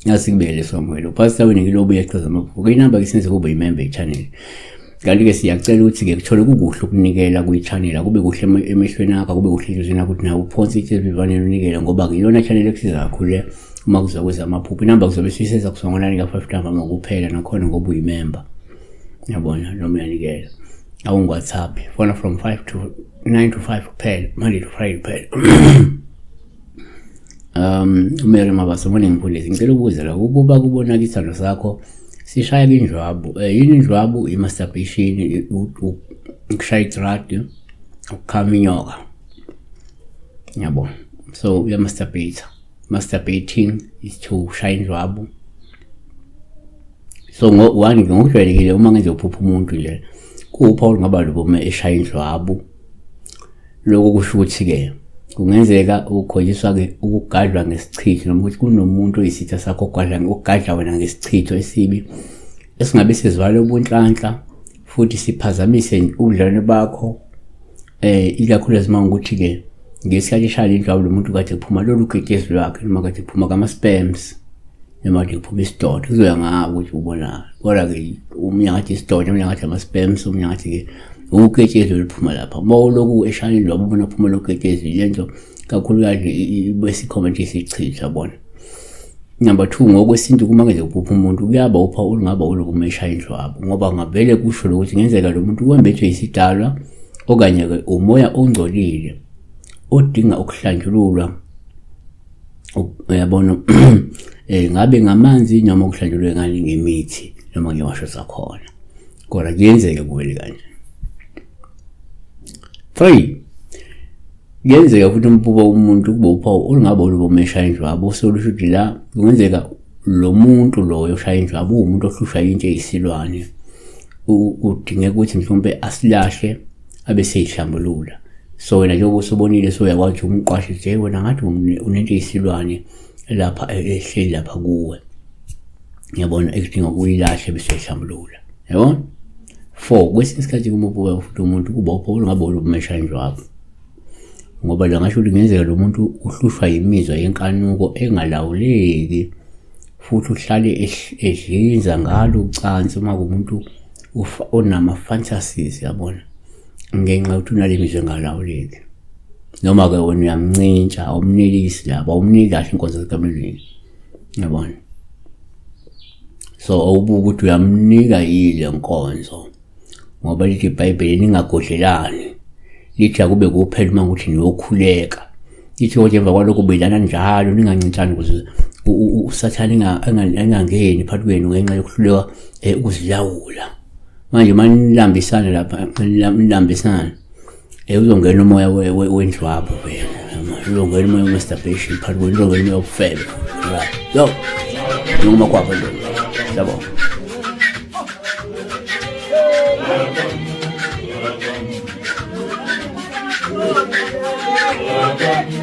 Asikubekele Samuel. Pastor wena ngilobu uyachaza amaphupho. Inamba ke senze kube imember channel. Kanti-ke siyacela ukuthi-ke kuthole kukuhle ukunikela kwi-channel, akube kuhle emehlweni akho, akube kuhle enhliziyweni yakho ukuthi nawe uphonse itshe esivivaneni unikele, ngoba-ke iyona channel ekusiza kakhulu le uma kuza kwezamaphupho. Inamba kuzobe siyisenza kusuka ngonani ka-5 ntambama kuphela, nakhona ngoba uyimember, yabona, noma uyanikela. Awungi-WhatsApp, fona from 5 to 9 to 5 kuphela, Monday to Friday kuphela. UMary Mabaso, morning mfundisi, ngicela ukubuza la, ukuba kubona isithando sakho sishaya indlwabu, yini indlwabu? I-masturbation, ukushaya idradi, ukukhama inyoka, yabo. So uya-masturbate, masturbating is to shaya indlwabu. So one, ngokujwayelekile uma ngenze uphupha umuntu nje kuwuphawu olungaba lubi uma eshaya indlwabu. Lokho kusho ukuthi-ke kungenzeka ukukhonjiswa-ke ukugadlwa ngesichitho, noma ukuthi kunomuntu oyisitha sakho ogadla ogadla wena ngesichitho esibi esingabe sizwale ubunhlanhla futhi siphazamise ubudlelwane bakho, ikakhulukazi uma ukuthi-ke ngesikhathi eshaya indlwabu lo muntu kade kuphuma lolu ketshezi lwakhe, noma kade kuphuma kama-sperms, noma kade kuphuma isidoda, kuzoya ngawo ukuthi ubonani. Kodwa-ke omunye angathi isidoda, omunye angathi ama-sperms, omunye angathi-ke uketshezi oluphuma lapha. Uma ulokhu eshaya indlwabu ubona kuphuma lo ketshezi, lento kakhulukazi besikhomba nje isichitho, yabona. Number 2, ngokwesintu kuma ngeze kuphupha umuntu kuyaba uphawu olungaba ulubi uma eshaya indlwabu, ngoba ngavele kusho lokuthi ngenzeka lo muntu wembethwe isidalwa okanye-ke umoya ongcolile odinga ukuhlanjululwa, uyabona, ngabe ngamanzi noma ukuhlanjululwe ngani ngemithi noma ngewasho zakhona, kodwa kuyenzeka kuwele kanje. 3, kuyenzeka futhi umpuba umuntu kube uphawu olungaba olubi uma eshaya indlwabu, oselusho ukuthi la kungenzeka lo muntu loyo oshaya indlwabu uwumuntu ohlushwa into eyisilwane, udingeka ukuthi mhlawumbe asilahle abe seyihlambulula. So wena njengoba usubonile suyakwazi umqwashe nje, wena ngathi unento eyisilwane lapha ehleli lapha kuwe, yabona, ekudinga ukuyilahle bese uyayihlambulula, yabona. 4, kwesinye isikhathi uma ubuka futhi umuntu kuba uphawu olungaba olubi uma eshaya indlwabu, ngoba la ngasho ukuthi kungenzeka lo muntu uhlushwa yimizwa yenkanuko engalawuleki futhi uhlale edlinza ngalo ucansi, uma kuwumuntu onama-fantasies, yabona, ngenxa yokuthi unale mizwa engalawuleki. Noma-ke wena uyamncintsha, awumnelisi lapho, awumniki kahle inkonzo zikamelweni, yabona. So awubuka ukuthi uyamnika yini le nkonzo, ngoba lithi iBhayibheli ningagodlelani, lithi akube kuphela uma ukuthi niyokhuleka, lithi kodwa emva kwalokho buyelana njalo, ningancintshani ukuze uSathane engangeni phakathi kwenu ngenxa yokuhluleka ukuzilawula. Manje uma nilambisana lapha, nilambisana, uzongena umoya wendlwabu wena, uzongena umoya we-masturbation phakathi kwenu, uzongena umoya wobufebe. Yo, noma kwabo lo, yabo. Thank you.